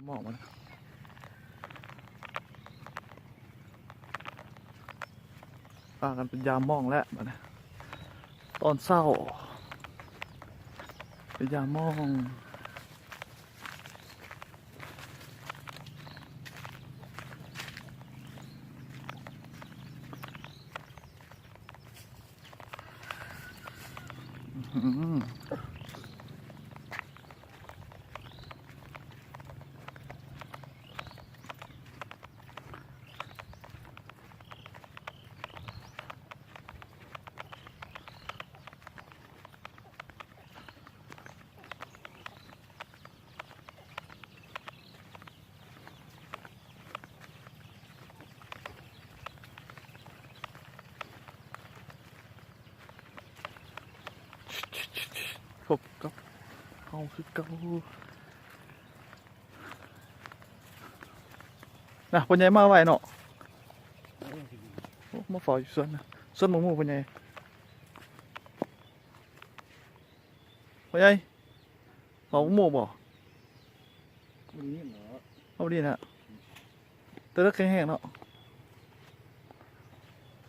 ມອງມັນ ພາກັນໄປຢາມມອງແລ້ວບັດນີ້ ຕອນເຊົ້າ ໄປຢາມມອງ. ພົບກັບເຮົາຄືເກົ່າ. ນະ ພໍ່ໃຫຍ່ມາໄວເນາະ. ໂອ້ ມາເຝົ້າຢູ່ສວນນະ ສວນໝາກໂມພໍ່ໃຫຍ່. ພໍ່ໃຫຍ່ ເອົາໝາກໂມບໍ່? ບໍ່ໄດ້ຍິນເນາະ ເອົາດີນະ ແຕ່ລະແຂງແຮງເນາະ.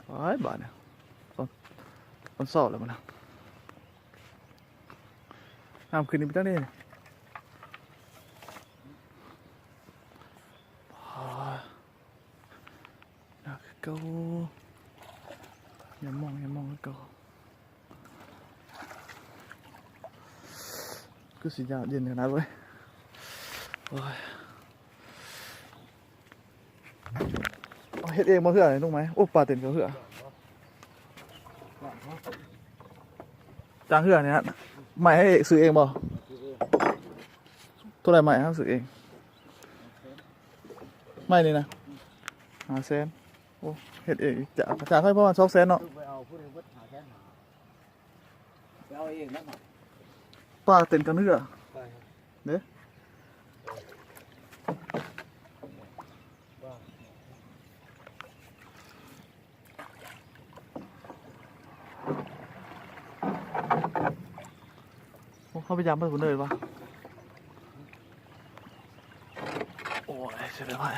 ໄປບາດນີ້ ຕອນ ຕອນເຊົ້າແລ້ວມັນນະ ນ້ຳຂຶ້ນນີ້ເປັນຈັ່ງໃດນີ້? ຍາກຄືເກົ່າ ຢາມມອງ ຢາມມອງຄືເກົ່າ. ຄືຊິຍາກເຢັນຂະໜາດເວີຍ ໂອ້ຍ. ເຮັດເອງບໍ່ເຮືອນີ້ລຸງໄໝ? ໂອ້ ປາເຕັມເຂົ້າເຮືອ ຈ້າງເຮືອນີ້ນະ. ໄມ້ໃຫ້ຊື້ເອງບໍ່? ເທົ່າໃດໄມ້? ເຮົາຊື້ເອງ ໄມ້ນີ້ນະ ຫ້າແສນ. ໂອ້ ເຮັດເອງ ຈາກ ຈາກໃຫ້ປະມານສອງແສນເນາະ. ໄປເອົາເອງນັ້ນ ປາເຕັມກັນເຮືອ ໄປ ເດ້. ໂອ້ ເຮົາໄປຢາມມັນພຸ້ນເລີຍວະ. ໂອ້ຍ ເສຍດາຍ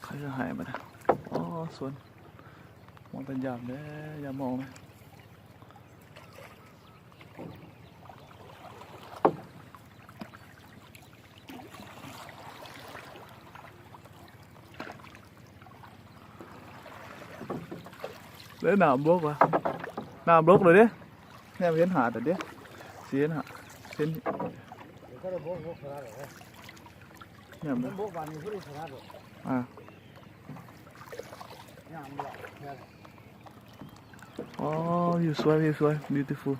ໃຜຈະໃຫ້ບັດນີ້? ອໍ ສວນ ມອງແຕ່ຍາມເດ້ ຍາມມອງເດ້. ເດ້ ນ້ຳບົກວະ ນ້ຳບົກເລີຍເດ້. ແນມເຫັນຫາດເດ້ ຊິເຫັນຫາດ ເຫັນ ແນມ ມັນບົກບາດນີ້ ຜູ້ໃດສະຫຼາດ. ອ່າ ໂອ້ ວິວສວຍ ວິວສວຍ beautiful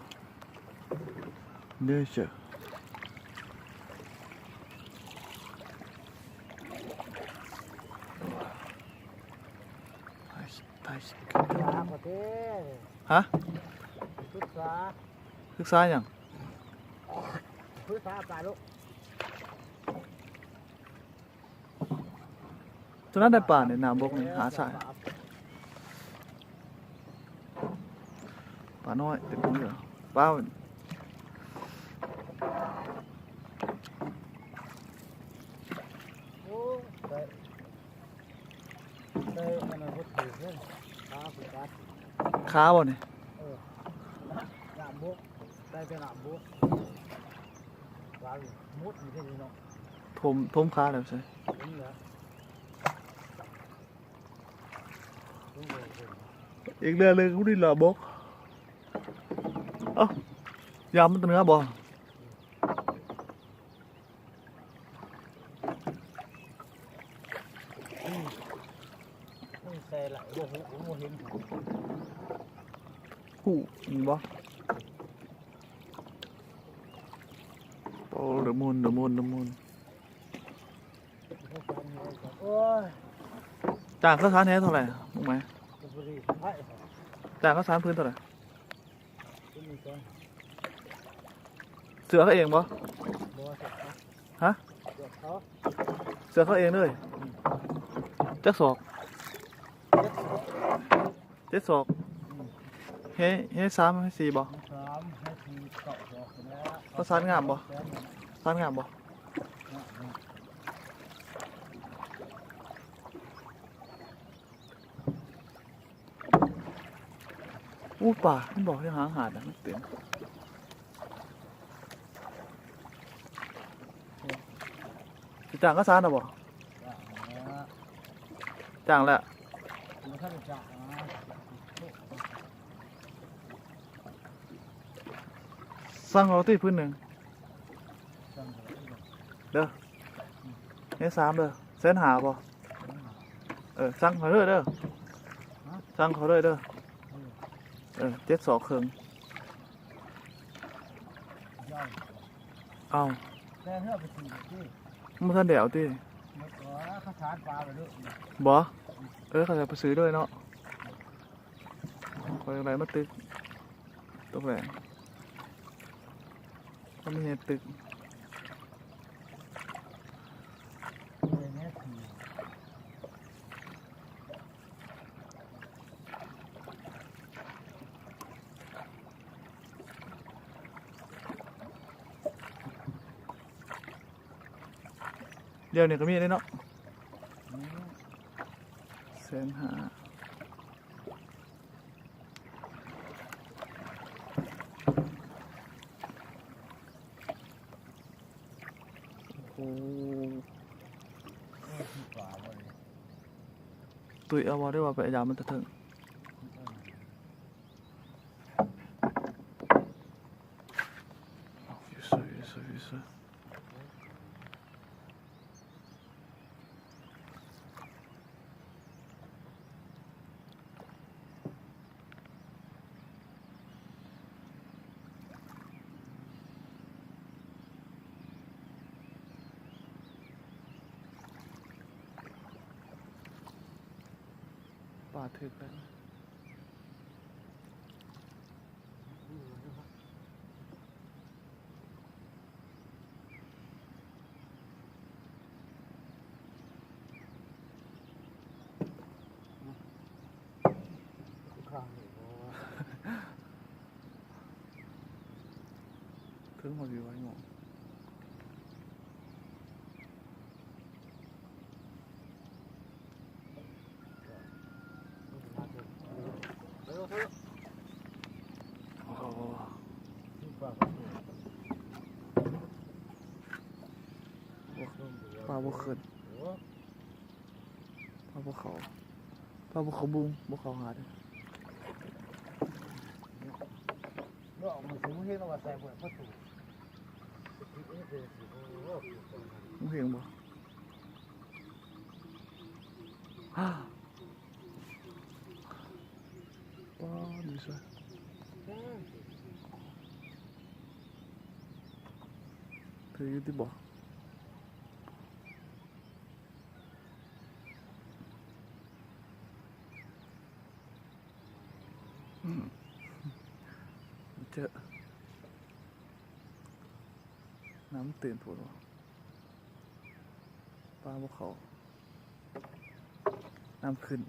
nature. ຮະ? ສຶກສາຫຍັງ? ສຶກສາປາລູກ. ຕົວນັ້ນໄດ້ປານີ້ ນ້ຳບົກນີ້ ຫາຊາຍ ປານ້ອຍເຕັມເຮືອ ປາ ໂອ້ ໄດ້ ໄດ້ອັນນັ້ນບໍ່ຖືກເລີຍ ຂາບໍ່ນີ້? ເອີ ນ້ຳບົກ ໄດ້ແຕ່ນ້ຳບົກ ປາໝົດຢູ່ເດ້ເນາະ. ຖົມ ຖົມຂາແລ້ວໃສ ອີກເລື່ອງໜຶ່ງ ຜູ້ນີ້ລະບົກ. ເອົ້າ ຢາມມັນຕົວເໜືອບໍ່? ໃສ່ຫຼາຍບໍ່ຮູ້ ບໍ່ເຫັນ ຮູ້ ເຫັນບໍ່? ໂອ້ ລະມຸນ ລະມຸນ ລະມຸນ. ໂອ້ຍ ຈ້າງເຂົາສານແຫເທົ່າໃດລຸງໄໝ? ຈ້າງເຂົາສານພື້ນເທົ່າໃດ? ເສືອເຂົາເອງບໍ່? ບໍ່ ເສືອເຂົາ. ຮະ? ເສືອເຂົາ ເສືອເຂົາເອງເລີຍ. ອືມ ຈັກສອກ? ເຈັດສອກ. ເຈັດສອກ. ອືມ ເຮ ເຮສາມ ເຮສີ່ບໍ່? ສາມ ເຮ ປະສານງາມບໍ່? ປະສານງາມບໍ່? ອູ້ ປາ ມັນບອກໃຫ້ຫາງຫາດນະ ມັນເຕັມ. ຊິຈ້າງກະສານນະບໍ່? ຈ້າງແລ້ວ ບໍ່ທັນໄດ້ຈ້າງນະ. ສັ່ງເອົາຕິ ພື້ນໜຶ່ງເດີ ໃນສາມເດີ ແສນຫ້າບໍ່? ເອີ ສັ່ງເຂົາເດີ ເດີ ສັ່ງເຂົາເດີ ເດີ ເອີ ເຈັດສອກເຄິ່ງ. ເອົາ ແຕ່ເຮືອໄປຊື້ຕິ ບໍ່ທັນແລ້ວຕິ ເຂົາສານປາໄວ້ເດີ ບໍ່? ເອີ ເຂົາຈະໄປຊື້ເດີເນາະ. ຂ້ອຍຢາກໄດ້ມາຕຶກ ຕົກແຫຼງ ກໍມີເຮັດຕຶກ. ດຽວນີ້ກໍມີເດ້ເນາະ ແສນຫ້າ. ໂອ້ ຕຸ້ຍເອົາບໍ່ ຫຼືວ່າໄປຢາມມັນແຕ່ເທິງ? ຢູ່ໃສ ຢູ່ໃສ ຢູ່ໃສ? ປາຖືກແລ້ວ. ເທິງເຮົາຊິໄວ້ເນາະ. ປາບໍ່ຂຶ້ນ ປາບໍ່ເຂົ້າ ປາບໍ່ເຂົ້າບຸ່ງ ບໍ່ເຂົ້າຫາເດ້. ມຶງເຫັນບໍ່? ປ້າ ດີຊະ ຖືຢູ່ຕິບໍ່? ອືມ ເຈີ ນ້ຳຕື່ນໂພດ ປາບໍ່ເຂົ້າ ນ້ຳຂຶ້ນ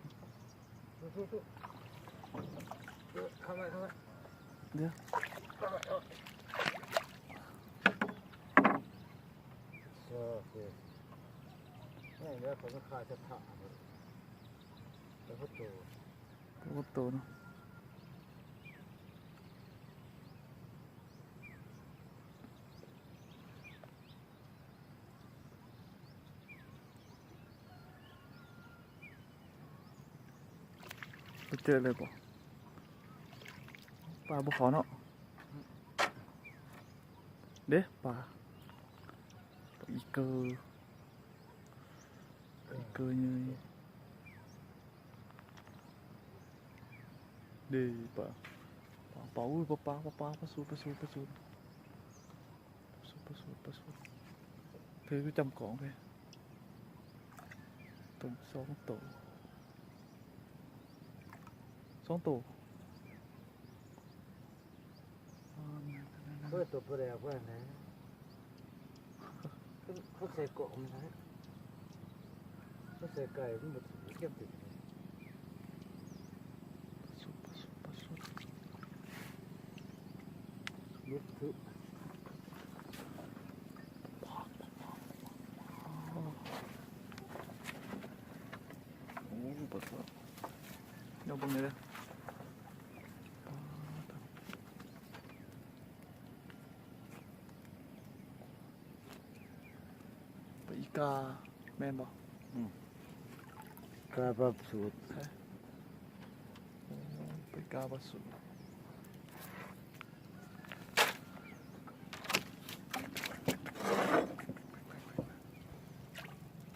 ເຂົ້າມາ ເຂົ້າມາ ດຽວ ເຂົ້າມາ ເຂົ້າມາ ໂອເຄ ນີ້ແຫຼະ ເຂົາມາຂາຍສະຖານ ແຕ່ໂຕ ໂຕເນາະ ໄປເຈີເລີຍບໍ່? ປາບໍ່ເຂົ້າເນາະ ເດ້ ປາ ປາອີເກີ ອີເກີໃຫຍ່ ເດ້ປາ ປາ ປາ ອຸ້ຍ ປາ ປາ ປາ ປາ ປາສູດ ປາສູດ ປາສູດ ປາສູດ ປາສູດ ປາສູດ ຖືຢູ່ຈຳກອງເລີຍ ໂຕ ສອງໂຕ ສອງໂຕ. ເປີດຕົວບໍ່ໄດ້ເອົາເພື່ອນນະ ເຂົາໃສ່ກອງນະ ເຂົາໃສ່ໄກ່ມັນບໍ່ຖືກ ເກັບຖືກ. ໂອ້ ປາກກອບ ເອົາເບິ່ງແດ່ເດີ. ປາອີກາແມ່ນບໍ່? ອືມ ກາປາສູດ ໂອ້ ໄປກາປາສູດ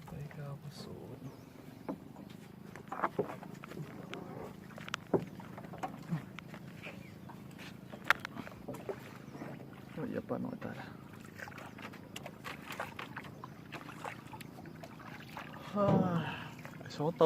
ໄປກາປາສູດ. ໂອ້ຍ ຢ່າປານ້ອຍຕາຍລະ ສອງໂຕ.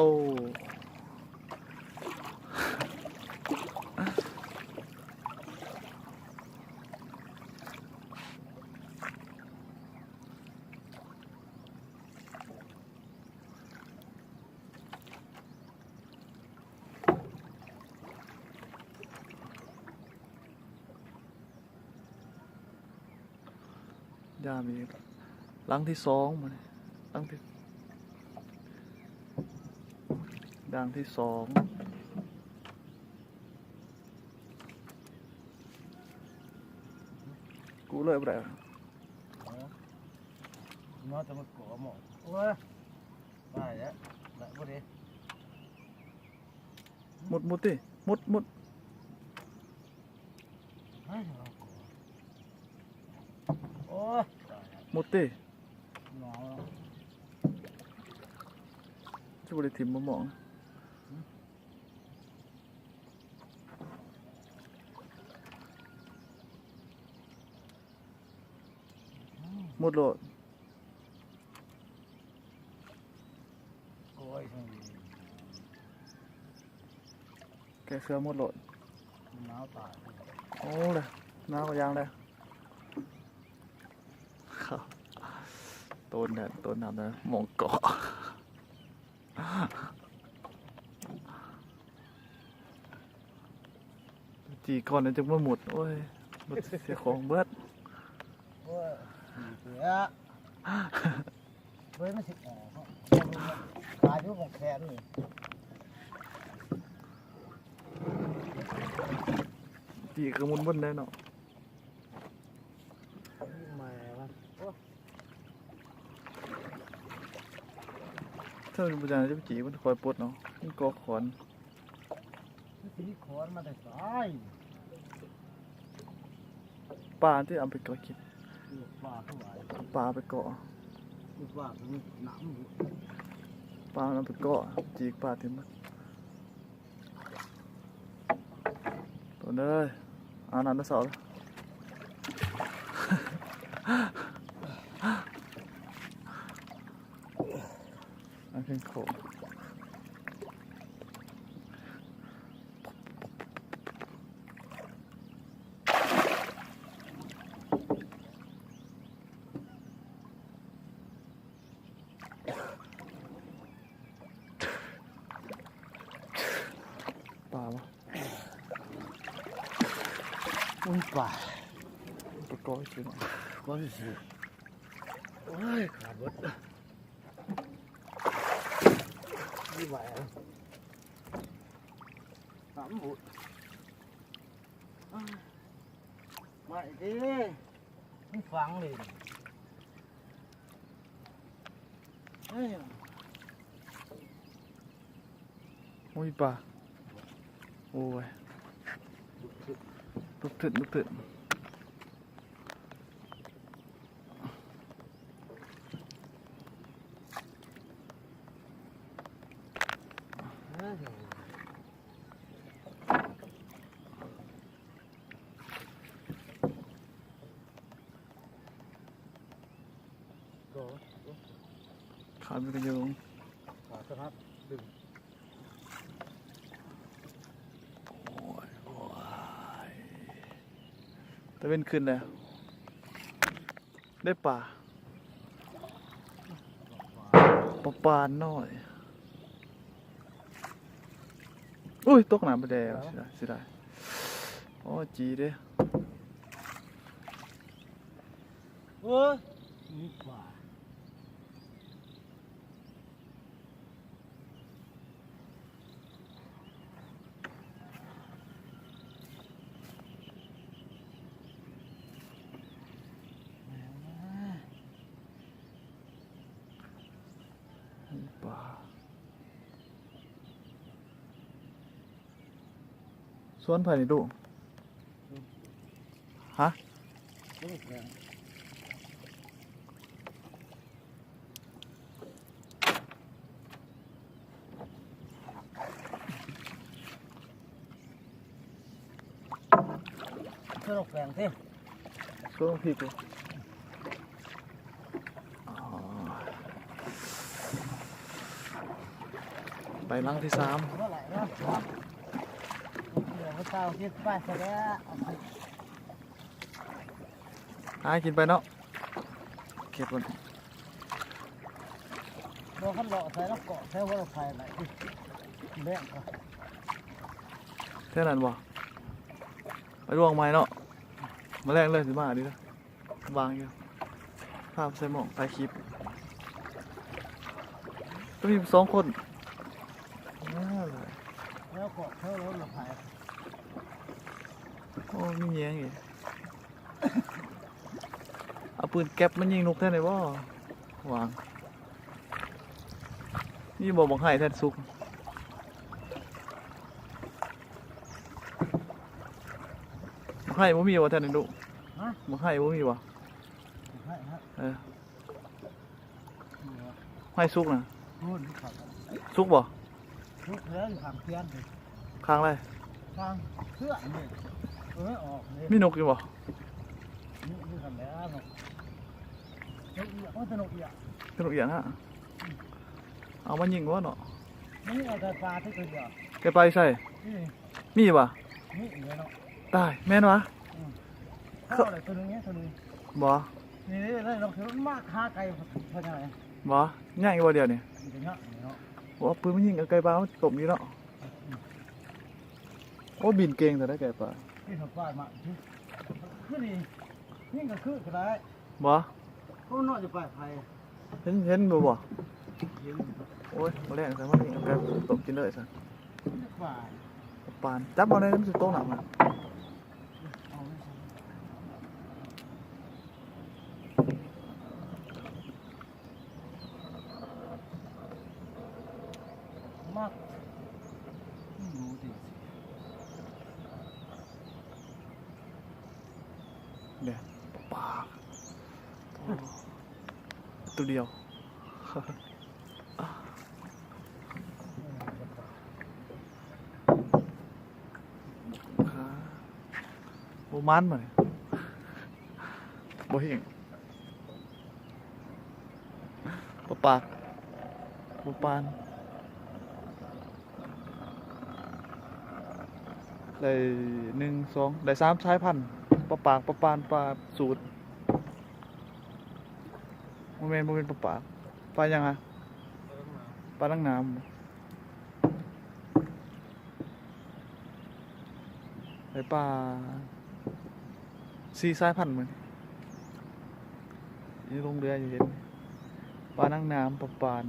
ຍາມອີກ ຫຼັງທີສອງ ມື້ນີ້ ຫຼັງທີ ຫຼັງທີສອງ ກູເລີຍບໍ່ໄດ້ ເນາະ ຈະມາກໍໝໍ້ ໂອ້ຍ ຕາຍແລ້ວ ໄດ້ບໍ່ເດ ມຸດ ມຸດຕິ ມຸດ ມຸດ ໂອ້ຍ ມຸດຕິ ຄືບໍ່ໄດ້ຖິ້ມມາໝອງ ໝົດໂລດ ໂອ້ຍ ແກະເສື້ອໝົດໂລດ ໜາວຕາຍ ໂອ້ ລະ ໜາວຢ່າງໃດ ໂຕນແດດ ໂຕນໜາວ ມອງເກາະ. ຈີ່ກ່ອນຈັ່ງມາໝົດ ໂອ້ຍ ໝົດເສຍຂອງເບິດ ໂອ້ຍ ເສຍ ເວີຍ ມັນຊິອອກເນາະ ຕາຍຢູ່ໝ່ອງແຂນນີ້ ຈີ່ກໍໝຸນເບິດໄດ້ເນາະ. ແມ່ນ ໂອ້ ເທິງນີ້ບໍ່ຈັກ ຈະໄປຈີ່ ມັນຄ່ອຍປົດເນາະ ມັນກໍຂອນ ມັນຊິມີຂອນມາແຕ່ໃສ ປາທີ່ເອົາໄປເກາະກິນ ເອີ ປາທັງຫຼາຍ ປາໄປເກາະ ປາກໍມີໜາມ ປາເອົາໄປເກາະ ຈີ່ປາເຕັມໝົດ. ໂຕເດີ ອາບນ້ຳແຕ່ເຊົ້າ ອັນເປັນໂຄງ ປາບໍ່? ໂອ້ຍ ປາ ປາກ້ອຍຊິ ກ້ອຍຊິ ໂອ້ຍ ຂາເບິດ ນີ້ໄຫວ ຂາມັນບຸດ ໄໝເດ້ ມັນຝັງເລີຍ ເອີຍ ໂອ້ຍ ປາ ໂອ້ຍ ລຸກຂຶ້ນ ລຸກຂຶ້ນ ລຸກຂຶ້ນ. ຂາມັນກໍຢູ່ ຂາສະຫະດຶງ ໂອ້ຍ ໂອ້ຍ ຕາເວັນຂຶ້ນແລ້ວ ໄດ້ປາ ປາປານນ້ອຍ ໂອ້ຍ ຕົກນ້ຳໄປແລ້ວ ເສຍດາຍ ເສຍດາຍ ໂອ້ຍ ຈີ່ເດ້. ເອີ ມີປາ ມີປາ. ສວນໃຜນີ້ລູກ? ຮະ? ສວນແປງຕິ ສວນພິກ. ອໍ ໄປຫຼັງທີສາມ ບໍ່ໄຫຼແລ້ວ ເອົາເຂົ້າກິນໄປຊະແລ້ວ ຫາກິນໄປເນາະ ເກັບມັນ ບໍ່ ຄັນເລາະໃສ່ລະເກາະແຖວຫົວລະໄຟໄດ້ ແບງກະ ແຖວນັ້ນບໍ່? ໄປລວງໃໝ່ເນາະ ມາແລງເລີຍຊິມານີ້ນະ. ວາງຢູ່ ພາໃສ່ໝ້ອງ ຖ່າຍຄລິບ ກໍມີສອງຄົນ ແລ້ວກໍເຂົາລົດລະໄພ ໂອ້ ມີແຍງອີກ ເອົາປືນແກັບມາຍິງນົກແທ້ນີ້ບໍ່? ວາງ ມີບໍ່ບັກໄຮ່ແທ້ສຸກ? ບັກໄຮ່ບໍ່ມີບໍ່ແທ້ນີ້ລູກ? ຮະ? ບັກໄຮ່ບໍ່ມີບໍ່? ບັກໄຮ່ຮະ? ເອີ ໄຮ່ສຸກນະ? ໂອ້ຍ ສຸກບໍ່? ສຸກແລ້ວ ຢູ່ຂ້າງເຂື່ອນ ຂ້າງໃດ? ຂ້າງເຂື່ອນນີ້ ເອີ ອອກນີ້ ມີນົກຢູ່ບໍ່? ມີ ຢູ່ຫັ້ນແຫຼະ ນົກ ນົກອຽງ ໂອ້ຍ ແຕ່ນົກອຽງ ແຕ່ນົກອຽງນະ ເອົາມາຍິງບໍ່ເນາະ? ນີ້ເອົາໄກ່ປ່າຕິດຕົວດຽວ ໄກ່ປ່າຢູ່ໃສ? ນີ້ ມີບໍ່? ມີຢູ່ເນາະ ຕາຍ ແມ່ນຫວາ? ອືມ ເຂົາເອົາໄດ້ຕົວໜຶ່ງ ຕົວໜຶ່ງ ບໍ່? ນີ້ ນີ້ ລອງຖືມາຫາໄກ່ພໍ່ໃຫຍ່ ບໍ່? ຍັງຢູ່ບໍ່ດຽວນີ້? ມັນກໍຍັງຢູ່ເນາະ ໂອ້ ເອົາປືນມາຍິງເອົາໄກ່ປ່າມາຕົບນີ້ເນາະ ອືມ ໂອ້ ບິນເກັ່ງແທ້ໄກ່ປ່າ ນີ້ເຂົາປ່າມາ ຄືນີ້ ຍິງກໍຄືກໍໄດ້ ບໍ່? ເຂົານອນຢູ່ປາຍໄຜ່ ເຫັນ ເຫັນຢູ່ບໍ່? ເຫັນ ໂອ້ຍ ມາແລງຊະ ມານີ້ເອົາໄກ່ຕົ້ມກິນເລີຍຊະ ປານ ຈັບເອົາແດ່ ມັນຊິຕົກນ້ຳຫັ້ນ ມັກ ເດ້ ປາ ໂອ້ ໂຕດຽວ ບໍ່ມັນ ບໍ່ເຫັນ ປາປາກ ປາປານ ໄດ້ໜຶ່ງ ສອງ ໄດ້ສາມສາຍພັນ ປາປາກ ປາປານ ປາສູດ ບໍ່ແມ່ນ ບໍ່ແມ່ນປາປາກ ປາຫຍັງຫະ? ປານາງນາມ ໄດ້ປາສີ່ສາຍພັນມື້ນີ້ ຢູ່ລົງເຮືອຢູ່ເຫັນ ປານາງນາມ ປາປານ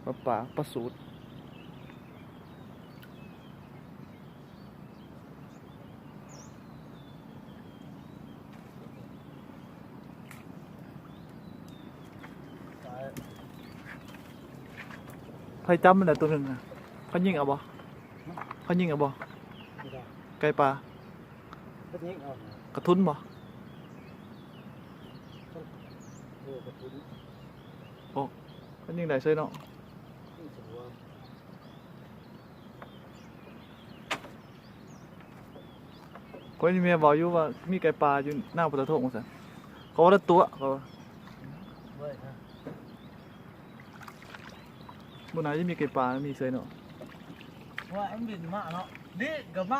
ປາປາກ ປາສູດ. ໃຜຈັບມັນໄດ້ໂຕໜຶ່ງນະ? ເຂົາຍິງເອົາບໍ່? ເຂົາຍິງເອົາບໍ່? ບໍ່ໄດ້ ໄກ່ປ່າ ເພິ່ນຍິງເອົາ ກະທຸນບໍ່? ເອີ ກະທຸນ ໂອ້ ເພິ່ນຍິງໄດ້ເສີຍເນາະ ຍິງສະດວກ. ຂ້ອຍນີ້ແມ່ເວົ້າຢູ່ວ່າມີໄກ່ປ່າຢູ່ນາພຸດທະທົ່ງວ່າຊັ້ນ ເຂົາວ່າລະຕົວະ ເຂົາວ່າ ບໍ່ໜ້າຈະມີໄກ່ປ່າ ມີເສີຍເນາະ ວ່າມັນບິນມາເນາະ ນີ້ກໍມາ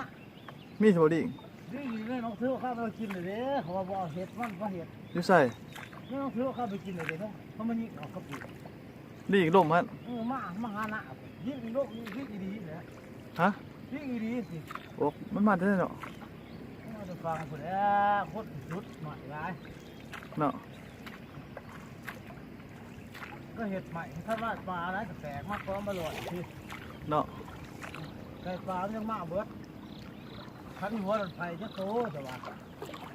ມີບໍ່ລີ້ງ? ລີ້ງຢູ່ໃນໜອງເຊໂລຄາໄປກິນເລີຍເດ້ ເຂົາວ່າບໍ່ເອົາເຫັດມັນ ບໍ່ເຫັດ ຢູ່ໃສ? ໃນໜອງເຊໂລຄາໄປກິນເລີຍເດ້ ເຂົາມາຍິງເອົາກັບລີ້ງ ລີ້ງລົມຫັ້ນ ເອີ ມາ ມາຫາໜ້າ ຍິງລົມ ຍິງອີ່ຫຼີແຫຼະ ຮະ? ຍິງອີ່ຫຼີຊິ ໂອ້ ມັນມາແຕ່ໃສເນາະ? ມາແຕ່ຝັ່ງພຸ້ນແຫຼະ ຄົນຈຸດໜ້ອຍຫຼາຍເນາະ ເຮັດໃໝ່ ຄັນວ່າປາຫຼາຍກໍແຕກມາກອງມາຫຼອດຊິເນາະ. ໄກ່ປ່າມັນຍັງມາເບິດ ຄັນມີຫົວລົດໄຟຈັກໂຕ ແຕ່ວ່າ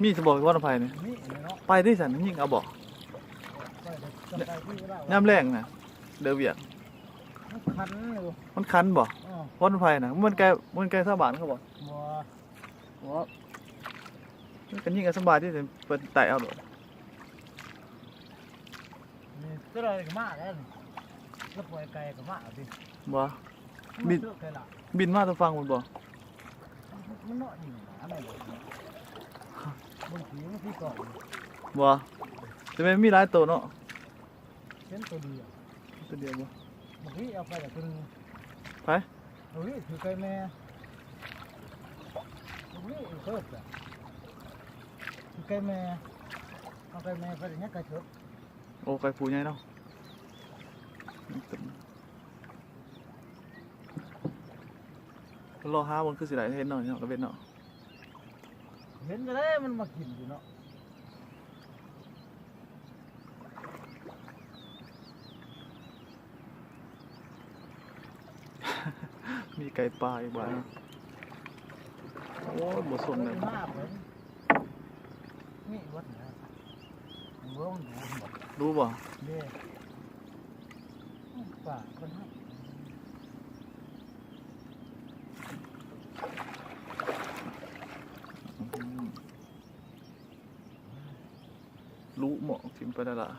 ມີສະບໍ ຫົວລົດໄຟນີ້? ມີແຫຼະເນາະ. ໄປຕິຊັ້ນ ຍິງເອົາບໍ? ໄປແຕ່ ໄປທີ່ລາວ ຍາມແລງນະ ເດີວຽກ ມັນຄັນຢູ່ ມັນຄັນບໍ? ເອີ ຫົວລົດໄຟນະ ມັນໄກ ມັນໄກຊາວບ້ານເຂົາບໍ? ບໍ່ ບໍ່ ມັນກໍຍິງກໍສະບາຍຕິ ເພິ່ນໄຕ່ເອົາໂລດ. ນີ້ຕົວໃດກໍມາແລ້ວນີ້ ລະປ່ອຍໄກ່ກໍມາເອົາຕິ. ບໍ່ ມັນ ບິນ ເຊື່ອໄກ່ລະ ບິນມາແຕ່ຝັ່ງພຸ້ນບໍ່? ມັນເນາະຍິງນະ ແມ່ນບໍ່? ບາງທີມັນຄືກ່ອນ ບໍ່ ແຕ່ແມ່ນມີຫຼາຍໂຕເນາະ. ເຫັນຕົວດຽວ ຕົວດຽວບໍ່? ບັກນີ້ເອົາໄປລະຕົວໜຶ່ງ. ໃຜ? ບັກນີ້ຄືໄກ່ແມ່ ບັກນີ້ອີກເພີ່ມ ຄືໄກ່ແມ່ ເອົາໄກ່ແມ່ໄປແລ້ວຍັງໄກ່ເຖິກ. ໂອ້ ໄກ່ຜູ້ໃຫຍ່ເນາະ. ລໍຫາເບິ່ງ ຄືຊິໄດ້ເຫັນເນາະ ເນາະ ຕາເວັນເນາະ. ເຫັນຈັ່ງໃດ ມັນມາກິນຢູ່ເນາະ. ມີໄກ່ປ່າອີກບາດເນາະ. ໂອ້ຍ ບໍ່ສົນເລີຍ ມາເບິ່ງ ມີເບິດນະ ເບິ່ງນະ ຮູ້ບໍ່? ເດ້ ປ່າເພິ່ນໃຫ້ ອືມ ລຸເໝາະຖິ້ມໄປແລ້ວລະ.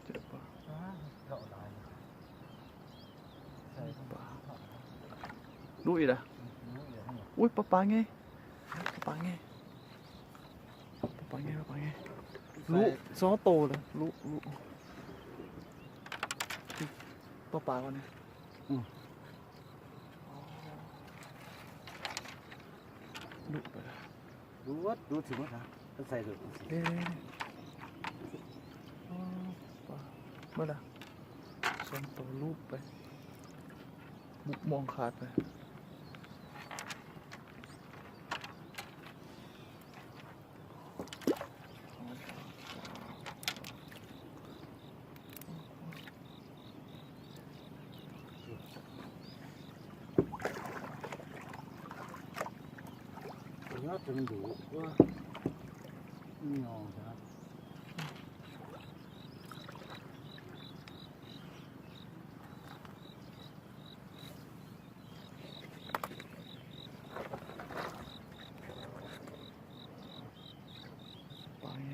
ເຈີປາ ປາ ລຸອີກລະ. ອຸ້ຍ ປາ ປາໄງ ປາໄງ. ປາແງ ປາແງ ລຸສອງໂຕເລີຍ ລຸ ລຸ ປາປາກ່ອນນີ້ ອືມ ລຸໄປ ລຸເບິດ ລຸຊິເບິດນະ ມັນໃສ່ເລີຍ ເດ້ ປາ ເບິດລະ ສອງໂຕ ລຸໄປ ບຸກມອງຂາດໄປ. ຍອດມັນດຸ ເອີ ມີຫຍັງຊະ. ປາແງ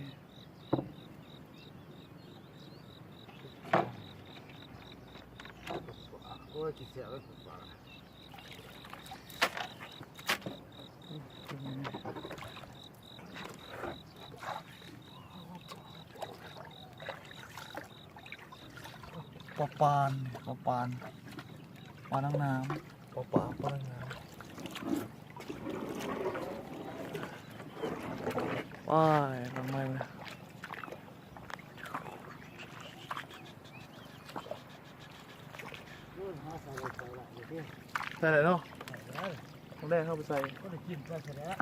ໂອ້ຍ ຊິເສຍເລີຍ ປາ ປາປານ ປາປານ ປານາງນາມ ປາປາ ປານາງນາມ ໄປ ຫຼັງໃໝ່ ໃສ່ແລ້ວເນາະ ໃສ່ແລ້ວ ມື້ແລກເຮົາໄປໃສ່ ກໍໄດ້ກິນໃສ່ແລ້ວ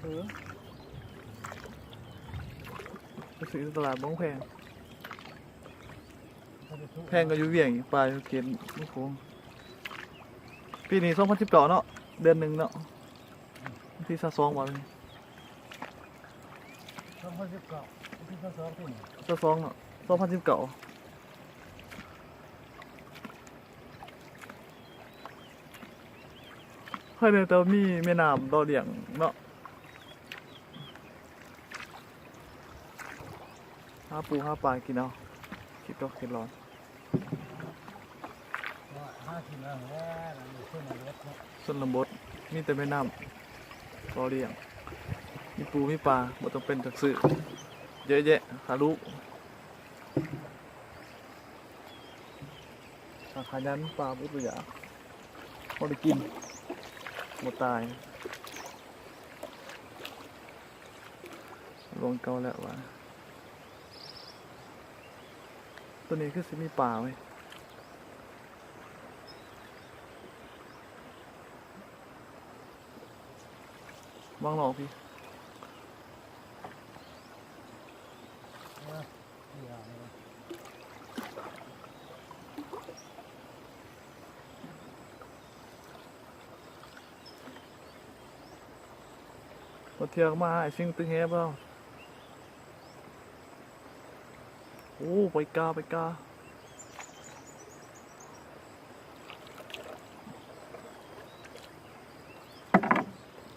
ເອີ ໄປຊື້ຕະຫຼາດບໍ່ແພງ ແພງກໍຢູ່ວຽງອີກ ປາຢູ່ເຂດເມືອງໂຂງ. ປີນີ້ສອງພັນສິບເກົ້າເນາະ ເດືອນໜຶ່ງເນາະ ວັນທີຊາວສອງບໍ່ ສອງພັນສິບເກົ້າ ວັນທີຊາວສອງ ປີນີ້ ຊາວສອງເນາະ ສອງພັນສິບເກົ້າ. ໃຜແນ່ ແຕ່ວ່າມີແມ່ນ້ຳຫຼໍ່ລ້ຽງເນາະ ຫາປູຫາປາກິນເອົາ ຄິດດອກຄິດລອນ. ຊົນນະບົດ ມີແຕ່ແມ່ນ້ຳ ຫຼໍ່ລ້ຽງ ມີປູມີປາ ບໍ່ຕ້ອງເປັນຈັ່ງຊື້ ເຍາະແຍະຫາລູກ. ຖ້າຂະຫຍັນ ປາບໍ່ອຶດບໍ່ຢາກ ພໍໄດ້ກິນ ບໍ່ຕາຍ. ລວງເກົ່າແລ້ວວ່າ ໂຕນີ້ຄືຊິມີປາເວີຍ. ວາງນອກພີ້ ບໍ່ທຽກມາຫາໄອ້ຊິງຕຶກແຫບໍ່? ໂອ້ ໄປກາ ໄປກາ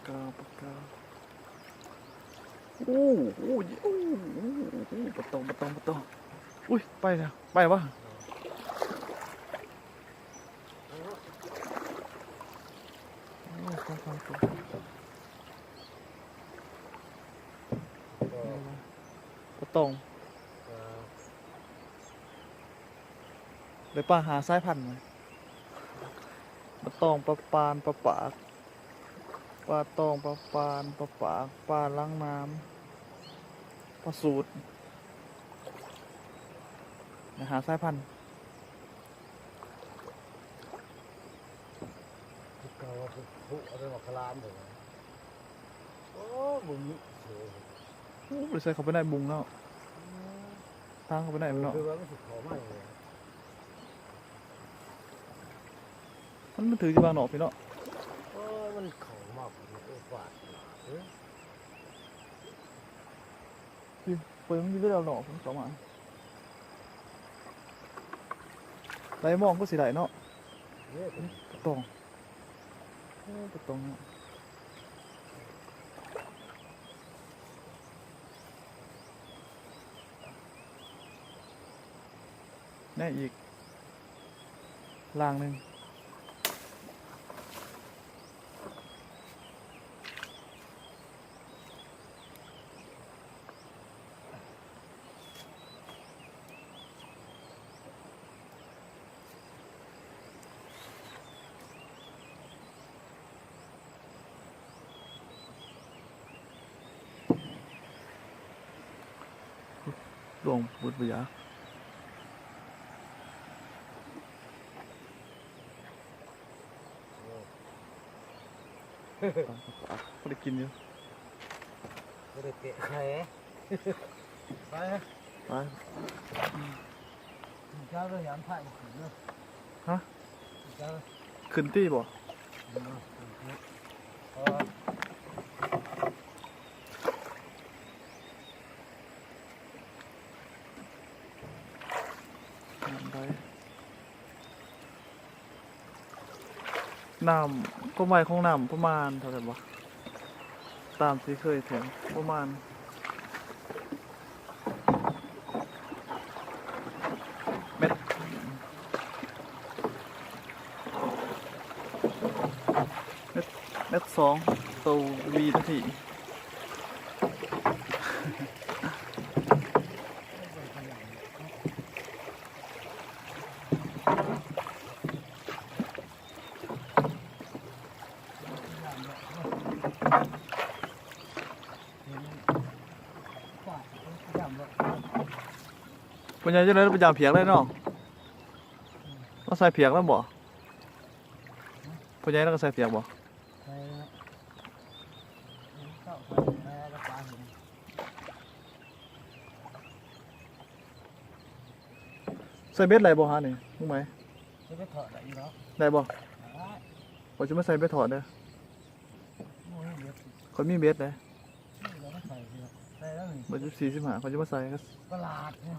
ກາ ປາກາ ໂອ້ ໂອ້ ໂອ້ ປາຕອງ ປາຕອງ ປາຕອງ ອຸ້ຍ ໄປແລ້ວ ໄປວະ? ໂອ້ ປາຕອງ ປາຕອງ ປາຕອງ ເອີ ໄດ້ປາຫ້າສາຍພັນ ປາຕອງ ປາປານ ປາປາກ ປາຕອງ ປາປານ ປາປາກ ປາຫຼັງນ້ຳ ປາສູດ ໄດ້ຫ້າສາຍພັນ. ຄືເກົ່າວ່າ ຜູ້ ຜູ້ເອົາໄປໝາກຄະລາມເດ້. ໂອ້ ບໍ່ມີເສຍ. ໂອ້ ບໍ່ໄດ້ໃສ່ເຂົ້າໄປໃນບຸງເນາະ. ອືມ ທາງເຂົ້າໄປໃນເນາະ. ຄືວ່າມັນຊິເຂົ້າມາເລີຍ. ມັນ ມັນຖືຢູ່ວາງນອກພີ້ເນາະ. ໂອ້ຍ ມັນເຂົ້າມາພຸ້ນ ໂອ້ ປາດໜ້າເອີຍ. ຊິເປີດມັນຢູ່ແລ້ວເນາະ ເພິ່ນເຂົ້າມາ. ໄດ້ມອງກໍຊິໄດ້ເນາະ. ເອີ ປາຕອງ ເອີ ປາຕອງເນາະ. ແນ່ອີກ ລ່າງໜຶ່ງ. ລ່ວງເບິດບໍ່ຢາກ. ພໍໄດ້ກິນຢູ່ ບໍ່ໄດ້ເຕະໃສ່. ໄປ ໄປ. ເຈົ້າເລີຍ ຍາມພາກຂຶ້ນເດີ. ຮະ? ເຈົ້າ ຂຶ້ນຕິບໍ່? ນ້ຳໄດ້ ນ້ຳ ຄວາມໄວຂອງນ້ຳປະມານເທົ່າໃດວະ? ຕາມທີ່ເຄີຍແທງ ປະມານແມັດ ແມັດ ແມັດສອງຕໍ່ວິນາທີ. ພໍ່ໃຫຍ່ຈັ່ງໃດໄປຢາມຜຽກໄດ້ເນາະ. ມາໃສ່ຜຽກນຳບໍ່? ພໍ່ໃຫຍ່ລາວກໍໃສ່ຜຽກບໍ່? ໃສ່ແລ້ວ ໃສ່ເບັດໄດ້ບໍ່ຫານີ້ ລຸງໃໝ? ໃສ່ເບັດຖອດໄດ້ຢູ່ດອກ. ໄດ້ບໍ່? ໄດ້. ຂ້ອຍຊິມາໃສ່ເບັດຖອດເດີ. ໂອ້ຍ ເບັດ ຂ້ອຍມີເບັດເດ້. ເອົາມາໃສ່ເດີ ໃສ່ແລ້ວນີ້ ເບັດສິບສີ່ ສິບຫ້າ ຂ້ອຍຊິມາໃສ່ ຕະຫຼາດນີ້.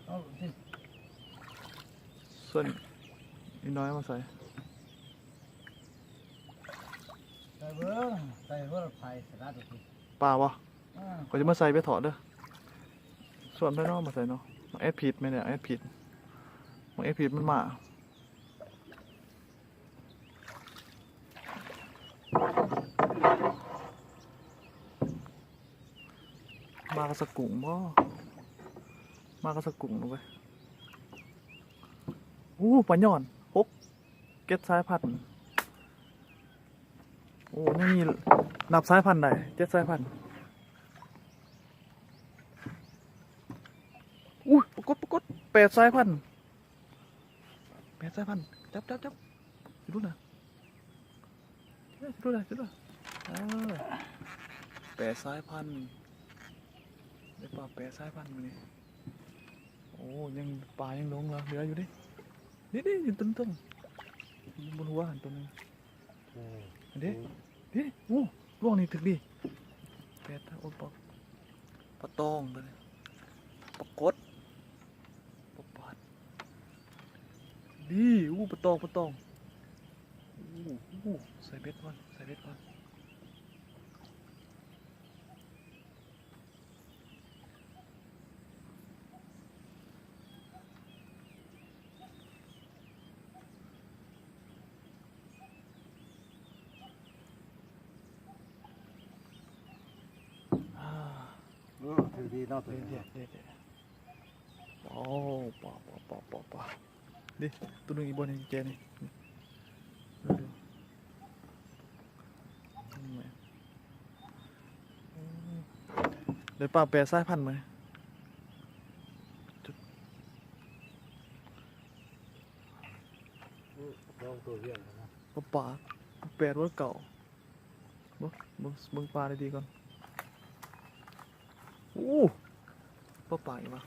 ເອົາຊິ ສ່ວນອີນ້ອຍມາໃສ່ ໃສ່ເບິ່ງ ໃສ່ເບິ່ງ ໄປສະດັດ ປາບໍ່? ອ່າ ຂ້ອຍຊິມາໃສ່ເບັດຖອດເດີ. ສ່ວນໄປເນາະ ມາໃສ່ເນາະ ແອັດຜິດແມ່ນແລ້ວ ແອັດຜິດ. ເອພີດມັນມາ ມາກັບສະກຸງບໍ່? ມາກັບສະກຸງເວີຍ. ໂອ້ ປາຍອນ ຫົກ ເຈັດສາຍພັນ. ໂອ້ ຍັງມີ ນັບສາຍພັນໄດ້ ເຈັດສາຍພັນ. ອຸ້ຍ ປາກົດ ປາກົດ ແປດສາຍພັນ ແປດສາຍພັນ. ຈັບ ຈັບ ຈັບ ຊິຫຼຸດນະ ຊິຫຼຸດນະ ຊິຫຼຸດນະ. ເອີ ແປດສາຍພັນ ໄດ້ປາແປດສາຍພັນມື້ນີ້. ໂອ້ ຍັງ ປາຍັງຫຼົງເຫຼືອຢູ່ເດ້. ນີ້ໆ ຢູ່ຕົ້ນໆ ຢູ່ບົນຫົວຫັ້ນໂຕໜຶ່ງ. ເອີ ອັນເດ້ ໂອ້ ເດ້ ໂອ້ ລວງນີ້ຖືກດີ. ແປດ ໂອ້ ປາ ປາຕອງໂຕນີ້ ປາກົດ ປາປາດ ດີ. ໂອ້ ປາຕອງ ປາຕອງ. ໂອ້ ໂອ້ ໃສ່ເບັດກ່ອນ ໃສ່ເບັດກ່ອນ. ເອີ ຖືກດີເນາະ ໂຕນີ້ເນາະ. ໂອ້ ປາ ປາ ປາ ປາ ປາ. ເດ້ ໂຕໜຶ່ງອີກບໍ່ນີ້ ແຈນີ້ ໄດ້ປາແປດສາຍພັນມື້ນີ້. ປາ ປາ ແປດບໍ່ ເກົ້າ. ເບິ່ງ ເບິ່ງ ເບິ່ງປາດີໆກ່ອນ. ໂອ້ ປາປາກອີກວ່າ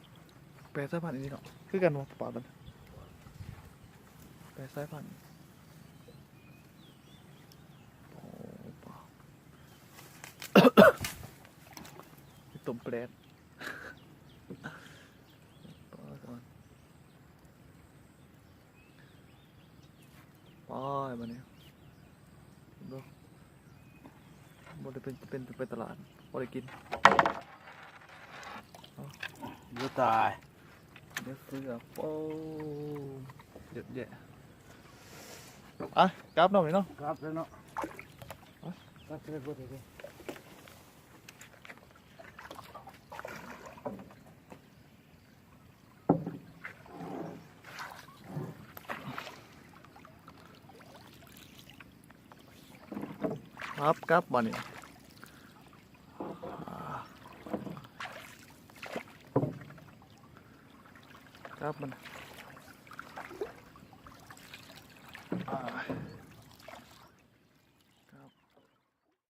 ແປດສາຍພັນອີ່ຫຼີເນາະ. ຄືກັນບໍ່ ປາປາກມັນ ແປດສາຍພັນ. ໂອ້ ປາ ຕົ້ມແປດ. ໄປບາດນີ້ ບໍ່ ບໍ່ໄດ້ເປັນ ເປັນ ເປັນຕະຫຼາດ ບໍ່ໄດ້ກິນ. ເອົາ ບໍ່ຕາຍ ເດີເສືອ ໂອ້ ເຍາະແຍະ. ອ່ະ ກັບເນາະ ນີ້ເນາະ ກັບແລ້ວເນາະ ໄປ ກັບເລີຍ ບໍ່ໄດ້ເດ້. ຄັບ ກັບບາດນີ້ ກັບມັນ ອ່າ.